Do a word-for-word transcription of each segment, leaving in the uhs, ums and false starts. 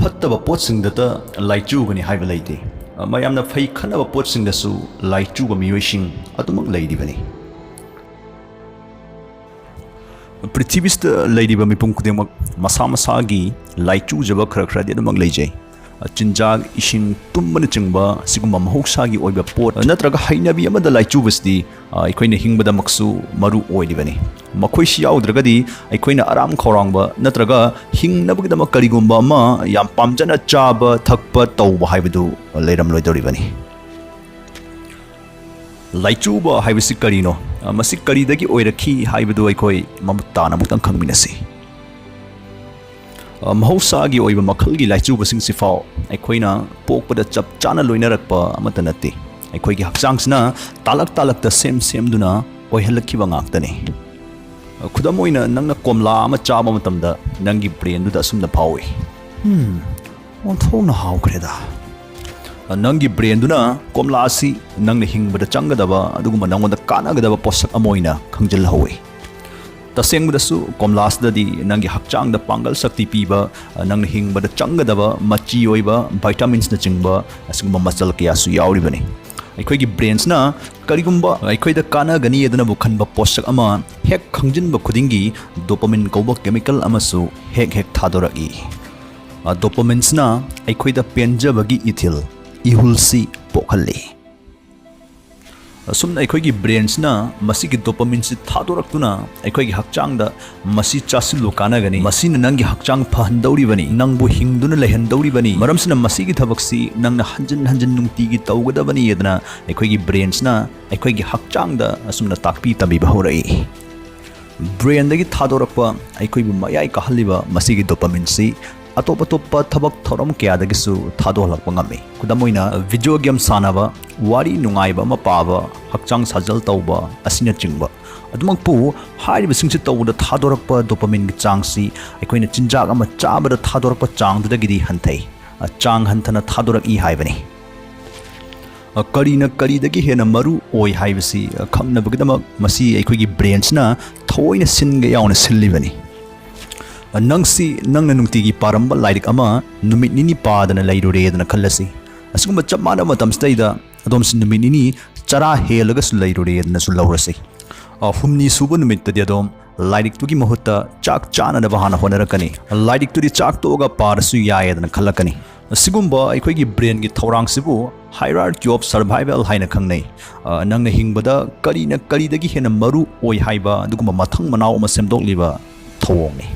ꯐꯠꯇꯕ ꯄꯣꯠꯁꯤꯡꯗꯇ ꯂꯥꯏꯆꯨꯒꯅꯤ ꯍꯥꯏꯕ ꯂꯩꯇꯦ꯫ ꯃꯌꯥꯝꯅ ꯐꯩ ꯈꯟꯅꯕ ꯄꯣꯠꯁꯤꯡꯗꯁꯨ ꯂꯥꯏꯆꯨꯕ ꯃꯤꯑꯣꯏꯁꯤꯡ ꯑꯗꯨꯃꯛ ꯂꯩꯔꯤꯕꯅꯤ꯫ ꯄ꯭ꯔꯤꯊꯤꯕꯤꯁꯤꯗ ꯂꯩꯔꯤꯕ ꯃꯤꯄꯨꯝ ꯈꯨꯗꯤꯡꯃꯛ ꯃꯁꯥ ꯃꯁꯥꯒꯤ ꯂꯥꯏꯆꯨꯖꯕ ꯈꯔ ꯈꯔꯗꯤ ꯑꯗꯨꯃꯛ ꯂꯩꯖꯩ꯫ ꯆꯤꯟꯖꯥꯛ, ꯏꯁꯤꯡ, ꯇꯨꯝꯕꯅꯆꯤꯡꯕ ꯑꯁꯤꯒꯨꯝꯕ ꯃꯍꯧꯁꯥꯒꯤ ꯑꯣꯏꯕ ꯄꯣꯠ ꯅꯠꯇ꯭ꯔꯒ ꯍꯩꯅꯕꯤ ꯑꯃꯗ ꯂꯥꯏꯆꯨꯕꯁꯤꯗꯤ, ꯑ, ꯑꯩꯈꯣꯏꯅ ꯍꯤꯡꯕꯗꯃꯛꯁꯨ ꯃꯔꯨ ꯑꯣꯏꯔꯤꯕꯅꯤ꯫ ꯃꯈꯣꯏꯁꯤ ꯌꯥꯎꯗ꯭ꯔꯒꯗꯤ ꯑꯩꯈꯣꯏꯅ ꯑꯔꯥꯝ ꯈꯧꯔꯥꯡꯕ ꯅꯠꯇ꯭ꯔꯒ ꯍꯤꯡꯅꯕꯒꯤꯗꯃꯛ ꯀꯔꯤꯒꯨꯝꯕ ꯑꯃ ꯌꯥꯝ ꯄꯥꯝꯖꯅ ꯆꯥꯕ, ꯊꯛꯄ, ꯇꯧꯕ ꯍꯥꯏꯕꯗꯨ ꯂꯩꯔꯝꯂꯣꯏꯗꯧꯔꯤꯕꯅꯤ꯫ ꯂꯥꯏꯆꯨꯕ ꯍꯥꯏꯕꯁꯤ ꯀꯔꯤꯅꯣ? ꯃꯁꯤ ꯀꯔꯤꯗꯒꯤ ꯑꯣꯏꯔꯛꯈꯤ ꯍꯥꯏꯕꯗꯨ ꯑꯩꯈꯣꯏ ꯃꯃꯨꯠ ꯇꯥꯅ ꯑꯃꯨꯛꯇꯪ ꯈꯪꯃꯤꯟꯅꯁꯤ꯫ ꯃꯍꯧꯁꯥꯒꯤ ꯑꯣꯏꯕ ꯃꯈꯜꯒꯤ ꯂꯥꯏꯆꯨꯕꯁꯤꯡꯁꯤꯐꯥꯎ ꯑꯩꯈꯣꯏꯅ ꯄꯣꯛꯄꯗ ꯆꯞ ꯆꯥꯅ ꯂꯣꯏꯅꯔꯛꯄ ꯑꯃꯠꯇ ꯅꯠꯇꯦ꯫ ꯑꯩꯈꯣꯏꯒꯤ ꯍꯛꯆꯥꯡꯁꯤꯅ ꯇꯥꯂꯛ ꯇꯥꯂꯛꯇ ꯁꯦꯝ ꯁꯦꯝꯗꯨꯅ ꯑꯣꯏꯍꯜꯂꯛꯈꯤꯕ ꯉꯥꯛꯇꯅꯤ꯫ ꯈꯨꯗꯝ ꯑꯣꯏꯅ, ꯅꯪꯅ ꯀꯣꯝꯂꯥ ꯑꯃ ꯆꯥꯕ ꯃꯇꯝꯗ ꯅꯪꯒꯤ ꯕ꯭ꯔꯦꯟꯗꯨꯗ ꯑꯁꯨꯝꯅ ꯐꯥꯎꯏ, "ꯍꯝ, ꯑꯣꯟꯊꯣꯛꯅ ꯍꯥꯎꯈ꯭ꯔꯦꯗ"꯫ ꯅꯪꯒꯤ ꯕ꯭ꯔꯦꯟꯗꯨꯅ ꯀꯣꯝꯂꯥ ꯑꯁꯤ ꯅꯪꯅ ꯍꯤꯡꯕꯗ ꯆꯪꯒꯗꯕ ꯑꯗꯨꯒꯨꯝꯕ ꯅꯪꯉꯣꯟꯗ ꯀꯥꯟꯅꯒꯗꯕ ꯄꯣꯠꯁꯛ ꯑꯃ ꯑꯣꯏꯅ ꯈꯪꯖꯤꯜꯍꯧꯏ꯫ ꯇꯁꯦꯡꯕꯗꯁꯨ ꯀꯣꯝꯂꯥꯁꯤꯗꯗꯤ ꯅꯪꯒꯤ ꯍꯛꯆꯥꯡꯗ ꯄꯥꯡꯒꯜ ꯁꯛꯇꯤ ꯄꯤꯕ, ꯅꯪꯅ ꯍꯤꯡꯕꯗ ꯆꯪꯒꯗꯕ ꯃꯆꯤ ꯑꯣꯏꯕ ꯚꯥꯏꯇꯥꯃꯤꯟꯁꯅꯆꯤꯡꯕ ꯑꯁꯤꯒꯨꯝꯕ ꯃꯆꯜ ꯀꯌꯥꯁꯨ ꯌꯥꯎꯔꯤꯕꯅꯤ꯫ ꯑꯩꯈꯣꯏꯒꯤ ꯕ꯭ꯔꯦꯟꯁꯅ ꯀꯔꯤꯒꯨꯝꯕ ꯑꯩꯈꯣꯏꯗ ꯀꯥꯟꯅꯒꯅꯤ ꯑꯗꯨꯅꯕꯨ ꯈꯟꯕ ꯄꯣꯠꯁꯛ ꯑꯃ ꯍꯦꯛ ꯈꯪꯖꯤꯟꯕ ꯈꯨꯗꯤꯡꯒꯤ ꯗꯣꯄꯥꯃꯤꯟ ꯀꯧꯕ ꯀꯦꯃꯤꯀꯦꯜ ꯑꯃꯁꯨ ꯍꯦꯛ ꯍꯦꯛ ꯊꯥꯗꯣꯔꯛꯏ꯫ ꯗꯣꯄꯥꯃꯤꯟꯁꯅ ꯑꯩꯈꯣꯏꯗ ꯄꯦꯟꯖꯕꯒꯤ ꯏꯊꯤꯜ, ꯏꯍꯨꯜꯁꯤ ꯄꯣꯛꯍꯜꯂꯤ꯫ ꯑꯁꯨꯝꯅ ꯑꯩꯈꯣꯏꯒꯤ ꯕ꯭ꯔꯦꯟꯁꯅ ꯃꯁꯤꯒꯤ ꯗꯣꯄꯥꯃꯤꯟꯁꯤ ꯊꯥꯗꯣꯔꯛꯇꯨꯅ ꯑꯩꯈꯣꯏꯒꯤ ꯍꯛꯆꯥꯡꯗ "ꯃꯁꯤ ꯆꯥꯁꯤꯜꯂꯨ, ꯀꯥꯟꯅꯒꯅꯤ, ꯃꯁꯤꯅ ꯅꯪꯒꯤ ꯍꯛꯆꯥꯡ ꯐꯍꯟꯗꯧꯔꯤꯕꯅꯤ, ꯅꯪꯕꯨ ꯍꯤꯡꯗꯨꯅ ꯂꯩꯍꯟꯗꯧꯔꯤꯕꯅꯤ, ꯃꯔꯝꯁꯤꯅ ꯃꯁꯤꯒꯤ ꯊꯕꯛꯁꯤ ꯅꯪꯅ ꯍꯟꯖꯤꯟ ꯍꯟꯖꯤꯟ ꯅꯨꯡꯇꯤꯒꯤ ꯇꯧꯒꯗꯕꯅꯤ" ꯑꯗꯨꯅ ꯑꯩꯈꯣꯏꯒꯤ ꯕ꯭ꯔꯦꯟꯁꯅ ꯑꯩꯈꯣꯏꯒꯤ ꯍꯛꯆꯥꯡꯗ ꯑꯁꯨꯝꯅ ꯇꯥꯛꯄꯤ ꯇꯝꯕꯤꯕ ꯍꯧꯔꯛꯏ꯫ ꯕ꯭ꯔꯦꯟꯗꯒꯤ ꯊꯥꯗꯣꯔꯛꯄ ꯑꯩꯈꯣꯏꯕꯨ ꯃꯌꯥꯏ ꯀꯥꯍꯜꯂꯤꯕ ꯃꯁꯤꯒꯤ ꯗꯣꯄꯥꯃꯤꯟꯁꯤ ꯑꯇꯣꯞ ꯑꯇꯣꯞꯄ ꯊꯕꯛ ꯊꯧꯔꯝ ꯀꯌꯥꯗꯒꯤꯁꯨ ꯊꯥꯗꯣꯛꯍꯜꯂꯛꯄ ꯉꯝꯃꯤ꯫ ꯈꯨꯗꯝ ꯑꯣꯏꯅ, ꯚꯤꯗꯤꯑꯣ ꯒꯦꯝ ꯁꯥꯟꯅꯕ, ꯋꯥꯔꯤ ꯅꯨꯡꯉꯥꯏꯕ ꯑꯃ ꯄꯥꯕ, ꯍꯛꯆꯥꯡ ꯁꯥꯖꯦꯜ ꯇꯧꯕ ꯑꯁꯤꯅꯆꯤꯡꯕ꯫ ꯑꯗꯨꯃꯛꯄꯨ, ꯍꯥꯏꯔꯤꯕꯁꯤꯡꯁꯤ ꯇꯧꯕꯗ ꯊꯥꯗꯣꯔꯛꯄ ꯗꯣꯄꯥꯃꯤꯟꯒꯤ ꯆꯥꯡꯁꯤ ꯑꯩꯈꯣꯏꯅ ꯆꯤꯟꯖꯥꯛ ꯑꯃ ꯆꯥꯕꯗ ꯊꯥꯗꯣꯔꯛꯄ ꯆꯥꯡꯗꯨꯗꯒꯤꯗꯤ ꯍꯟꯊꯩ, ꯆꯥꯡ ꯍꯟꯊꯅ ꯊꯥꯗꯣꯔꯛꯏ ꯍꯥꯏꯕꯅꯤ꯫ ꯑ, ꯀꯔꯤꯅ ꯀꯔꯤꯗꯒꯤ ꯍꯦꯟꯅ ꯃꯔꯨ ꯑꯣꯏ ꯍꯥꯏꯕꯁꯤ, ꯑ, ꯈꯪꯅꯕꯒꯤꯗꯃꯛ ꯃꯁꯤ ꯑꯩꯈꯣꯏꯒꯤ ꯕ꯭ꯔꯦꯟꯁꯅ ꯊꯑꯣꯏꯅ ꯁꯤꯟꯒ ꯌꯥꯎꯅ ꯁꯤꯜꯂꯤꯕꯅꯤ꯫ ꯅꯪꯁꯤ ꯅꯪꯅ ꯅꯨꯡꯇꯤꯒꯤ ꯄꯥꯔꯝꯕ ꯂꯥꯏꯔꯤꯛ ꯑꯃ ꯅꯨꯃꯤꯠ ꯅꯤꯅꯤ ꯄꯥꯗꯅ ꯂꯩꯔꯨꯔꯦꯗꯅ ꯈꯜꯂꯁꯤ꯫ ꯑꯁꯤꯒꯨꯝꯕ ꯆꯞ ꯃꯥꯟꯅꯕ ꯃꯇꯝꯁꯤꯗꯩꯗ ꯑꯗꯣꯝꯁꯤ ꯅꯨꯃꯤꯠ ꯅꯤꯅꯤ ꯆꯔꯥ ꯍꯦꯜꯂꯒꯁꯨ ꯂꯩꯔꯨꯔꯦꯗꯅꯁꯨ ꯂꯧꯔꯁꯤ꯫ ꯑ, ꯍꯨꯝꯅꯤ ꯁꯨꯕ ꯅꯨꯃꯤꯠꯇꯗꯤ ꯑꯗꯣꯝ ꯂꯥꯏꯔꯤꯛꯇꯨꯒꯤ ꯃꯍꯨꯠꯇ ꯆꯥꯛ ꯆꯥꯅꯅꯕ ꯍꯥꯟꯅ ꯍꯣꯠꯅꯔꯛꯀꯅꯤ꯫ ꯂꯥꯏꯔꯤꯛꯇꯨꯗꯤ ꯆꯥꯛ ꯇꯣꯛꯑꯒ ꯄꯥꯔꯁꯨ ꯌꯥꯏꯌꯦꯗꯅ ꯈꯜꯂꯛꯀꯅꯤ꯫ ꯑꯁꯤꯒꯨꯝꯕ ꯑꯩꯈꯣꯏꯒꯤ brainꯒꯤ ꯊꯧꯔꯥꯡꯁꯤꯕꯨ hierarchy of survival ꯍꯥꯏꯅ ꯈꯪꯅꯩ꯫ ꯑ, ꯅꯪꯅ ꯍꯤꯡꯕꯗ ꯀꯔꯤꯅ ꯀꯔꯤꯗꯒꯤ ꯍꯦꯟꯅ ꯃꯔꯨ ꯑꯣꯏ ꯍꯥꯏꯕ ꯑꯗꯨꯒꯨꯝꯕ ꯃꯊꯪ ꯃꯅꯥꯎ ꯑꯃ ꯁꯦꯝꯗꯣꯛꯂꯤꯕ ꯊꯧꯑꯣꯡꯅꯤ꯫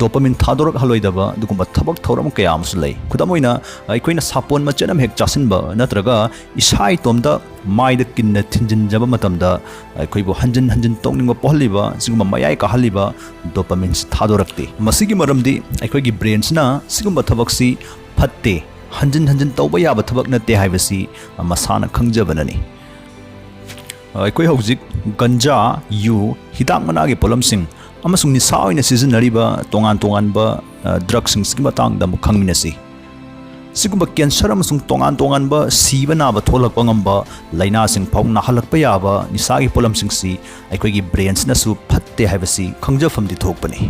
Dopamine ꯊꯥꯗꯣꯔꯛꯍꯜꯂꯣꯏꯗꯕ ꯑꯗꯨꯒꯨꯝꯕ ꯊꯕꯛ ꯊꯧꯔꯝ ꯀꯌꯥ ꯑꯃꯁꯨ ꯂꯩ꯫ ꯈꯨꯗꯝ ꯑꯣꯏꯅ, ꯑꯩꯈꯣꯏꯅ ꯁꯥꯄꯣꯟ ꯃꯆꯦꯠ ꯑꯃ ꯍꯦꯛ ꯆꯥꯁꯤꯟꯕ ꯅꯠꯇ꯭ꯔꯒ ꯏꯁꯥ ꯏꯇꯣꯝꯇ ꯃꯥꯏꯗ ꯀꯤꯟꯅ ꯊꯤꯟꯖꯤꯟꯖꯕ ꯃꯇꯝꯗ ꯑꯩꯈꯣꯏꯕꯨ ꯍꯟꯖꯤꯟ ꯍꯟꯖꯤꯟ ꯇꯧꯅꯤꯡꯕ ꯄꯣꯛꯍꯜꯂꯤꯕ ꯁꯤꯒꯨꯝꯕ ꯃꯌꯥꯏ ꯀꯥꯍꯜꯂꯤꯕ dopamineꯁꯤ ꯊꯥꯗꯣꯔꯛꯇꯦ꯫ ꯃꯁꯤꯒꯤ ꯃꯔꯝꯗꯤ ꯑꯩꯈꯣꯏꯒꯤ brainꯁꯤꯅ ꯁꯤꯒꯨꯝꯕ ꯊꯕꯛꯁꯤ ꯐꯠꯇꯦ, ꯍꯟꯖꯤꯟ ꯍꯟꯖꯤꯟ ꯇꯧꯕ ꯌꯥꯕ ꯊꯕꯛ ꯅꯠꯇꯦ ꯍꯥꯏꯕꯁꯤ ꯃꯁꯥꯅ ꯈꯪꯖꯕꯅꯅꯤ꯫ ꯑꯩꯈꯣꯏ ꯍꯧꯖꯤꯛ ꯒꯟꯖꯥ, ꯌꯨ, ꯍꯤꯗꯥꯛ ꯃꯅꯥꯒꯤ ꯄꯣꯠꯂꯝꯁꯤꯡ ꯑꯃꯁꯨꯡ ꯅꯤꯁꯥ ꯑꯣꯏꯅ ꯁꯤꯖꯤꯟꯅꯔꯤꯕ ꯇꯣꯉꯥꯟ ꯇꯣꯉꯥꯟꯕ, ꯑ, drugꯁꯤꯡꯁꯤꯒꯤ ꯃꯇꯥꯡꯗ ꯑꯃꯨꯛ ꯈꯪꯃꯤꯟꯅꯁꯤ꯫ ꯁꯤꯒꯨꯝꯕ cancer ꯑꯃꯁꯨꯡ ꯇꯣꯉꯥꯟ ꯇꯣꯉꯥꯟꯕ ꯁꯤꯕ ꯅꯥꯕ ꯊꯣꯛꯂꯛꯄ ꯉꯝꯕ ꯂꯥꯏꯅꯥꯁꯤꯡ ꯐꯥꯎ ꯅꯥꯍꯜꯂꯛꯄ ꯌꯥꯕ ꯅꯤꯁꯥꯒꯤ ꯄꯣꯠꯂꯝꯁꯤꯡꯁꯤ ꯑꯩꯈꯣꯏꯒꯤ brainꯁꯤꯅꯁꯨ ꯐꯠꯇꯦ ꯍꯥꯏꯕꯁꯤ ꯈꯪꯖꯐꯝꯗꯤ ꯊꯣꯛꯄꯅꯤ꯫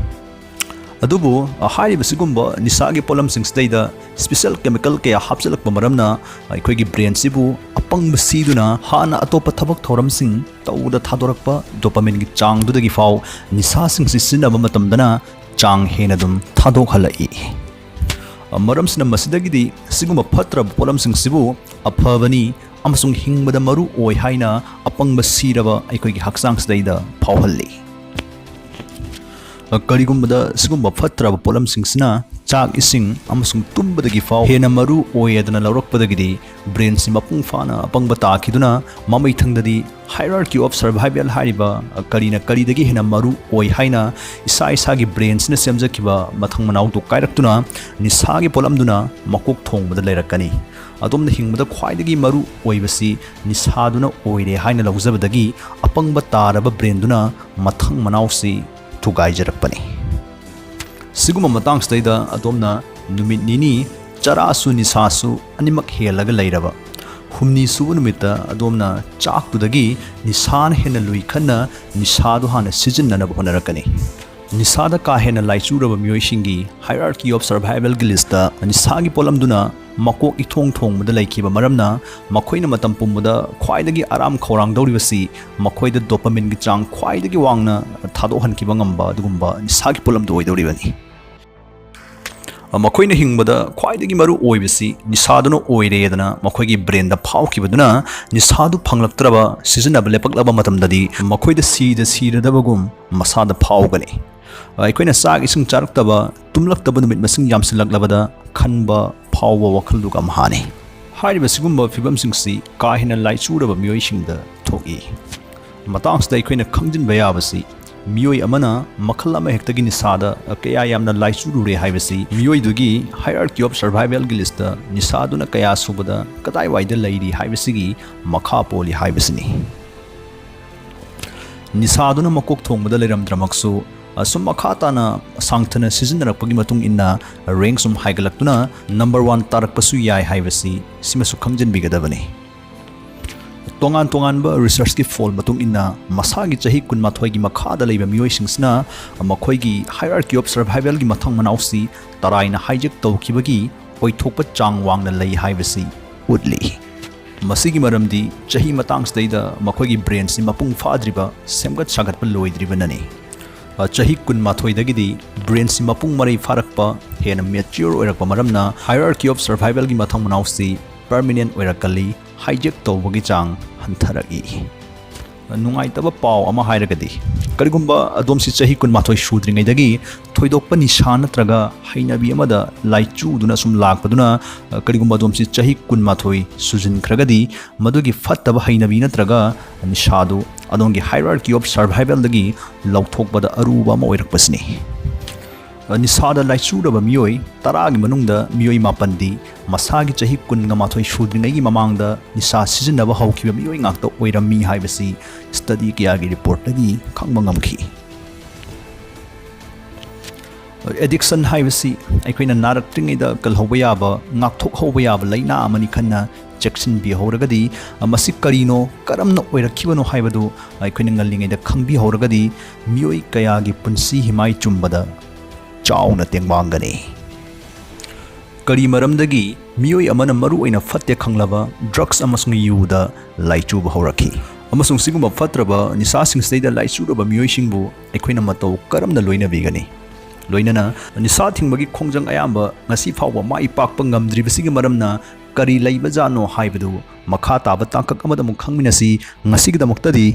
ꯑꯗꯨꯕꯨ, ꯑ, ꯍꯥꯏꯔꯤꯕ ꯁꯤꯒꯨꯝꯕ ꯅꯤꯁꯥꯒꯤ ꯄꯣꯠꯂꯝꯁꯤꯡꯁꯤꯗꯩꯗ special chemical ꯀꯌꯥ ꯍꯥꯞꯆꯤꯜꯂꯛꯄ ꯃꯔꯝꯅ ꯑꯩꯈꯣꯏꯒꯤ brainꯁꯤꯕꯨ ꯑꯄꯪꯕ ꯁꯤꯗꯨꯅ ꯍꯥꯟꯅ ꯑꯇꯣꯞꯄ ꯊꯕꯛ ꯊꯧꯔꯝꯁꯤꯡ ꯇꯧꯕꯗ ꯊꯥꯗꯣꯔꯛꯄ dopamineꯒꯤ ꯆꯥꯡꯗꯨꯗꯒꯤ ꯐꯥꯎ ꯅꯤꯁꯥꯁꯤꯡꯁꯤ ꯁꯤꯖꯤꯟꯅꯕ ꯃꯇꯝꯗꯅ ꯆꯥꯡ ꯍꯦꯟꯅ ꯑꯗꯨꯝ ꯊꯥꯗꯣꯛꯍꯜꯂꯛꯏ꯫ ꯃꯔꯝꯁꯤꯅ ꯃꯁꯤꯗꯒꯤꯗꯤ ꯁꯤꯒꯨꯝꯕ ꯐꯠꯇ꯭ꯔꯕ ꯄꯣꯠꯂꯝꯁꯤꯡꯁꯤꯕꯨ ꯑꯐꯕꯅꯤ ꯑꯃꯁꯨꯡ ꯍꯤꯡꯕꯗ ꯃꯔꯨ ꯑꯣꯏ ꯍꯥꯏꯅ ꯑꯄꯪꯕ ꯁꯤꯔꯕ ꯑꯩꯈꯣꯏꯒꯤ ꯍꯛꯆꯥꯡꯁꯤꯗꯩꯗ ꯐꯥꯎꯍꯜꯂꯤ꯫ ꯀꯔꯤꯒꯨꯝꯕꯗ ꯁꯤꯒꯨꯝꯕ ꯐꯠꯇ꯭ꯔꯕ ꯄꯣꯠꯂꯝꯁꯤꯡꯁꯤꯅ ꯆꯥꯛ, ꯏꯁꯤꯡ ꯑꯃꯁꯨꯡ ꯇꯨꯝꯕꯗꯒꯤ ꯐꯥꯎ ꯍꯦꯟꯅ ꯃꯔꯨ ꯑꯣꯏ ꯍꯥꯏꯗꯅ ꯂꯧꯔꯛꯄꯗꯒꯤꯗꯤ brainꯁꯤ ꯃꯄꯨꯡ ꯐꯥꯅ ꯑꯄꯪꯕ ꯇꯥꯈꯤꯗꯨꯅ ꯃꯃꯩꯊꯪꯗꯗꯤ hierarchy of survival ꯍꯥꯏꯔꯤꯕ ꯀꯔꯤꯅ ꯀꯔꯤꯗꯒꯤ ꯍꯦꯟꯅ ꯃꯔꯨ ꯑꯣꯏ ꯍꯥꯏꯅ ꯏꯁꯥ ꯏꯁꯥꯒꯤ brainꯁꯤꯅ ꯁꯦꯝꯖꯈꯤꯕ ꯃꯊꯪ ꯃꯅꯥꯎꯗꯨ ꯀꯥꯏꯔꯛꯇꯨꯅ ꯅꯤꯁꯥꯒꯤ ꯄꯣꯠꯂꯝꯗꯨꯅ ꯃꯀꯣꯛ ꯊꯣꯡꯕꯗ ꯂꯩꯔꯛꯀꯅꯤ꯫ ꯑꯗꯣꯝꯅ ꯍꯤꯡꯕꯗ ꯈ꯭ꯋꯥꯏꯗꯒꯤ ꯃꯔꯨ ꯑꯣꯏꯕꯁꯤ ꯅꯤꯁꯥꯗꯨꯅ ꯑꯣꯏꯔꯦ ꯍꯥꯏꯅ ꯂꯧꯖꯕꯗꯒꯤ ꯑꯄꯪꯕ ꯇꯥꯔꯕ brainꯗꯨꯅ ꯃꯊꯪ ꯃꯅꯥꯎꯁꯤ ꯊꯨꯒꯥꯏꯖꯔꯛꯄꯅꯤ꯫ ꯁꯤꯒꯨꯝꯕ ꯃꯇꯥꯡꯁꯤꯗꯩꯗ ꯑꯗꯣꯝꯅ ꯅꯨꯃꯤꯠ ꯅꯤꯅꯤ ꯆꯔꯥꯁꯨ ꯅꯤꯁꯥꯁꯨ ꯑꯅꯤꯃꯛ ꯍꯦꯜꯂꯒ ꯂꯩꯔꯕ ꯍꯨꯝꯅꯤ ꯁꯨꯕ ꯅꯨꯃꯤꯠꯇ ꯑꯗꯣꯝꯅ ꯆꯥꯛꯇꯨꯗꯒꯤ ꯅꯤꯁꯥꯅ ꯍꯦꯟꯅ ꯂꯨꯏ ꯈꯟꯅ ꯅꯤꯁꯥꯗꯨ ꯍꯥꯟꯅ ꯁꯤꯖꯤꯟꯅꯅꯕ ꯍꯣꯠꯅꯔꯛꯀꯅꯤ꯫ ꯅꯤꯁꯥꯗ ꯀꯥ ꯍꯦꯟꯅ ꯂꯥꯏꯆꯨꯔꯕ ꯃꯤꯑꯣꯏꯁꯤꯡꯒꯤ hierarchy of survivalꯒꯤ listꯇ ꯅꯤꯁꯥꯒꯤ ꯄꯣꯠꯂꯝꯗꯨꯅ ꯃꯀꯣꯛ ꯏꯊꯣꯡ ꯊꯣꯡꯕꯗ ꯂꯩꯈꯤꯕ ꯃꯔꯝꯅ, ꯃꯈꯣꯏꯅ ꯃꯇꯝ ꯄꯨꯝꯕꯗ ꯈ꯭ꯋꯥꯏꯗꯒꯤ ꯑꯔꯥꯝ ꯈꯧꯔꯥꯡꯗꯧꯔꯤꯕꯁꯤ ꯃꯈꯣꯏꯗ dopamineꯒꯤ ꯆꯥꯡ ꯈ꯭ꯋꯥꯏꯗꯒꯤ ꯋꯥꯡꯅ ꯊꯥꯗꯣꯛꯍꯟꯈꯤꯕ ꯉꯝꯕ ꯑꯗꯨꯒꯨꯝꯕ ꯅꯤꯁꯥꯒꯤ ꯄꯣꯠꯂꯝꯗꯨ ꯑꯣꯏꯗꯧꯔꯤꯕꯅꯤ꯫ ꯃꯈꯣꯏꯅ ꯍꯤꯡꯕꯗ ꯈ꯭ꯋꯥꯏꯗꯒꯤ ꯃꯔꯨ ꯑꯣꯏꯕꯁꯤ ꯅꯤꯁꯥꯗꯨꯅ ꯑꯣꯏꯔꯦꯗꯅ ꯃꯈꯣꯏꯒꯤ brainꯗ ꯐꯥꯎꯈꯤꯕꯗꯨꯅ, ꯅꯤꯁꯥꯗꯨ ꯐꯪꯂꯛꯇ꯭ꯔꯕ, ꯁꯤꯖꯤꯟꯅꯕ ꯂꯦꯞꯄꯛꯂꯕ ꯃꯇꯝꯗꯗꯤ ꯃꯈꯣꯏꯗ ꯁꯤꯗ ꯁꯤꯔꯗꯕꯒꯨꯝ ꯃꯁꯥꯗ ꯐꯥꯎꯒꯅꯤ꯫ ꯑꯩꯈꯣꯏꯅ ꯆꯥꯛ ꯏꯁꯤꯡ ꯆꯥꯔꯛꯇꯕ, ꯇꯨꯝꯂꯛꯇꯕ ꯅꯨꯃꯤꯠ ꯃꯁꯤꯡ ꯌꯥꯝꯁꯤꯜꯂꯛꯂꯕꯗ ꯈꯟꯕ ꯐꯥꯎꯕ ꯋꯥꯈꯜꯗꯨꯒ ꯑꯃꯍꯥꯅꯤ꯫ ꯍꯥꯏꯔꯤꯕ ꯁꯤꯒꯨꯝꯕ ꯐꯤꯕꯝꯁꯤꯡꯁꯤ ꯀꯥ ꯍꯦꯟꯅ ꯂꯥꯏꯆꯨꯔꯕ ꯃꯤꯑꯣꯏꯁꯤꯡꯗ ꯊꯣꯛꯏ꯫ ꯃꯇꯥꯡꯁꯤꯗ ꯑꯩꯈꯣꯏꯅ ꯈꯪꯖꯤꯟꯕ ꯌꯥꯕꯁꯤ, ꯃꯤꯑꯣꯏ ꯑꯃꯅ ꯃꯈꯜ ꯑꯃꯍꯦꯛꯇꯒꯤ ꯅꯤꯁꯥꯗ ꯀꯌꯥ ꯌꯥꯝꯅ ꯂꯥꯏꯆꯨꯔꯨꯔꯦ ꯍꯥꯏꯕꯁꯤ ꯃꯤꯑꯣꯏꯗꯨꯒꯤ hierarchy of survivalꯒꯤ listꯇ ꯅꯤꯁꯥꯗꯨꯅ ꯀꯌꯥ ꯁꯨꯕꯗ ꯀꯗꯥꯏꯋꯥꯏꯗ ꯂꯩꯔꯤ ꯍꯥꯏꯕꯁꯤꯒꯤ ꯃꯈꯥ ꯄꯣꯜꯂꯤ ꯍꯥꯏꯕꯁꯤꯅꯤ꯫ ꯅꯤꯁꯥꯗꯨꯅ ꯃꯀꯣꯛ ꯊꯣꯡꯕꯗ ꯂꯩꯔꯝꯗ꯭ꯔꯃꯛꯁꯨ, ꯑꯁꯨꯝ ꯃꯈꯥ ꯇꯥꯅ ꯁꯥꯡꯊꯅ ꯁꯤꯖꯤꯟꯅꯔꯛꯄꯒꯤ ꯃꯇꯨꯡ ꯏꯟꯅ rank ꯁꯨꯝ ꯍꯥꯏꯒꯠꯂꯛꯇꯨꯅ number one ꯇꯥꯔꯛꯄꯁꯨ ꯌꯥꯏ ꯍꯥꯏꯕꯁꯤ ꯁꯤꯃꯁꯨ ꯈꯪꯖꯤꯟꯕꯤꯒꯗꯕꯅꯤ꯫ ꯇꯣꯉꯥꯟ ꯇꯣꯉꯥꯟꯕ researchꯀꯤ ꯐꯣꯜ ꯃꯇꯨꯡ ꯏꯟꯅ, ꯃꯁꯥꯒꯤ ꯆꯍꯤ ꯀꯨꯟꯃꯥꯊꯣꯏꯒꯤ ꯃꯈꯥꯗ ꯂꯩꯕ ꯃꯤꯑꯣꯏꯁꯤꯡꯁꯤꯅ ꯃꯈꯣꯏꯒꯤ hierarchy of survivalꯒꯤ ꯃꯊꯪ ꯃꯅꯥꯎꯁꯤ ꯇꯔꯥꯏꯅ hijack ꯇꯧꯈꯤꯕꯒꯤ ꯑꯣꯏꯊꯣꯛꯄ ꯆꯥꯡ ꯋꯥꯡꯅ ꯂꯩ ꯍꯥꯏꯕꯁꯤ ꯎꯠꯂꯤ꯫ ꯃꯁꯤꯒꯤ ꯃꯔꯝꯗꯤ ꯆꯍꯤ ꯃꯇꯥꯡꯁꯤꯗꯩꯗ ꯃꯈꯣꯏꯒꯤ brainꯁꯤ ꯃꯄꯨꯡ ꯐꯥꯗ꯭ꯔꯤꯕ, ꯁꯦꯝꯒꯠ ꯁꯥꯒꯠꯄ ꯂꯣꯏꯗ꯭ꯔꯤꯕꯅꯅꯤ꯫ ꯑ, ꯆꯍꯤ ꯀꯨꯟꯃꯥꯊꯣꯏꯗꯒꯤꯗꯤ brainꯁꯤ ꯃꯄꯨꯡ ꯃꯔꯩ ꯐꯥꯔꯛꯄ, ꯍꯦꯟꯅ mature ꯑꯣꯏꯔꯛꯄ ꯃꯔꯝꯅ hierarchy of survivalꯒꯤ ꯃꯊꯪ ꯃꯅꯥꯎꯁꯤ permanent ꯑꯣꯏꯔꯛꯀꯜꯂꯤ, hijack ꯇꯧꯕꯒꯤ ꯆꯥꯡ ꯍꯟꯊꯔꯛꯏ꯫ ꯅꯨꯡꯉꯥꯏꯇꯕ ꯄꯥꯎ ꯑꯃ ꯍꯥꯏꯔꯒꯗꯤ, ꯀꯔꯤꯒꯨꯝꯕ ꯑꯗꯣꯝꯁꯤ ꯆꯍꯤ ꯀꯨꯟꯃꯥꯊꯣꯏ ꯁꯨꯗ꯭ꯔꯤꯉꯩꯗꯒꯤ ꯊꯣꯏꯗꯣꯛꯄ ꯅꯤꯁꯥ ꯅꯠꯇ꯭ꯔꯒ ꯍꯩꯅꯕꯤ ꯑꯃꯗ ꯂꯥꯏꯆꯨꯗꯨꯅ ꯁꯨꯝ ꯂꯥꯛꯄꯗꯨꯅ, ꯀꯔꯤꯒꯨꯝꯕ ꯑꯗꯣꯝꯁꯤ ꯆꯍꯤ ꯀꯨꯟꯃꯥꯊꯣꯏ ꯁꯨꯖꯤꯟꯈ꯭ꯔꯒꯗꯤ, ꯃꯗꯨꯒꯤ ꯐꯠꯇꯕ ꯍꯩꯅꯕꯤ ꯅꯠꯇ꯭ꯔꯒ ꯅꯤꯁꯥꯗꯨ ꯑꯗꯣꯝꯒꯤ hierarchy of survivalꯗꯒꯤ ꯂꯧꯊꯣꯛꯄꯗ ꯑꯔꯨꯕ ꯑꯃ ꯑꯣꯏꯔꯛꯄꯁꯤꯅꯤ꯫ ꯅꯤꯁꯥꯗ ꯂꯥꯏꯆꯨꯔꯕ ꯃꯤꯑꯣꯏ ꯇꯔꯥꯒꯤ ꯃꯅꯨꯡꯗ ꯃꯤꯑꯣꯏ ꯃꯥꯄꯟꯗꯤ ꯃꯁꯥꯒꯤ ꯆꯍꯤ ꯀꯨꯟꯒ ꯃꯥꯊꯣꯏ ꯁꯨꯗ꯭ꯔꯤꯉꯩꯒꯤ ꯃꯃꯥꯡꯗ ꯅꯤꯁꯥ ꯁꯤꯖꯤꯟꯅꯕ ꯍꯧꯈꯤꯕ ꯃꯤꯑꯣꯏ ꯉꯥꯛꯇ ꯑꯣꯏꯔꯝꯃꯤ ꯍꯥꯏꯕꯁꯤ study ꯀꯌꯥꯒꯤ reportꯇꯒꯤ ꯈꯪꯕ ꯉꯝꯈꯤ꯫ Addiction ꯍꯥꯏꯕꯁꯤ ꯑꯩꯈꯣꯏꯅ ꯅꯥꯔꯛꯇ꯭ꯔꯤꯉꯩꯗ ꯀꯜꯍꯧꯕ ꯌꯥꯕ, ꯉꯥꯛꯊꯣꯛꯍꯧꯕ ꯌꯥꯕ ꯂꯥꯏꯅꯥ ꯑꯃꯅꯤ ꯈꯟꯅ ꯆꯦꯛꯁꯤꯟꯕꯤꯍꯧꯔꯒꯗꯤ, ꯃꯁꯤ ꯀꯔꯤꯅꯣ, ꯀꯔꯝꯅ ꯑꯣꯏꯔꯛꯈꯤꯕꯅꯣ ꯍꯥꯏꯕꯗꯨ ꯑꯩꯈꯣꯏꯅ ꯉꯜꯂꯤꯉꯩꯗ ꯈꯪꯕꯤꯍꯧꯔꯒꯗꯤ, ꯃꯤꯑꯣꯏ ꯀꯌꯥꯒꯤ ꯄꯨꯟꯁꯤ ꯍꯤꯃꯥꯏ ꯆꯨꯝꯕꯗ ꯆꯥꯎꯅ ꯇꯦꯡꯕꯥꯡꯒꯅꯤ꯫ ꯀꯔꯤ ꯃꯔꯝꯗꯒꯤ ꯃꯤꯑꯣꯏ ꯑꯃꯅ ꯃꯔꯨ ꯑꯣꯏꯅ ꯐꯠꯇꯦ ꯈꯪꯂꯕ ꯗ꯭ꯔꯒꯁ ꯑꯃꯁꯨꯡ ꯌꯨꯗ ꯂꯥꯏꯆꯨꯕ ꯍꯧꯔꯛꯈꯤ? ꯑꯃꯁꯨꯡ ꯁꯤꯒꯨꯝꯕ ꯐꯠꯇ꯭ꯔꯕ ꯅꯤꯁꯥꯁꯤꯡꯁꯤꯗꯩꯗ ꯂꯥꯏꯆꯨꯔꯕ ꯃꯤꯑꯣꯏꯁꯤꯡꯕꯨ ꯑꯩꯈꯣꯏꯅ ꯃꯇꯧ ꯀꯔꯝꯅ ꯂꯣꯏꯅꯕꯤꯒꯅꯤ? ꯂꯣꯏꯅꯅ ꯅꯤꯁꯥ ꯊꯤꯡꯕꯒꯤ ꯈꯣꯡꯖꯪ ꯑꯌꯥꯝꯕ ꯉꯁꯤ ꯐꯥꯎꯕ ꯃꯥꯏ ꯄꯥꯛꯄ ꯉꯝꯗ꯭ꯔꯤꯕꯁꯤꯒꯤ ꯃꯔꯝꯅ ꯀꯔꯤ ꯂꯩꯕꯖꯥꯠꯅꯣ ꯍꯥꯏꯕꯗꯨ ꯃꯈꯥ ꯇꯥꯕ ꯇꯥꯡꯀꯛ ꯑꯃꯗ ꯑꯃꯨꯛ ꯈꯪꯃꯤꯟꯅꯁꯤ꯫ ꯉꯁꯤꯒꯤꯗꯃꯛꯇꯗꯤ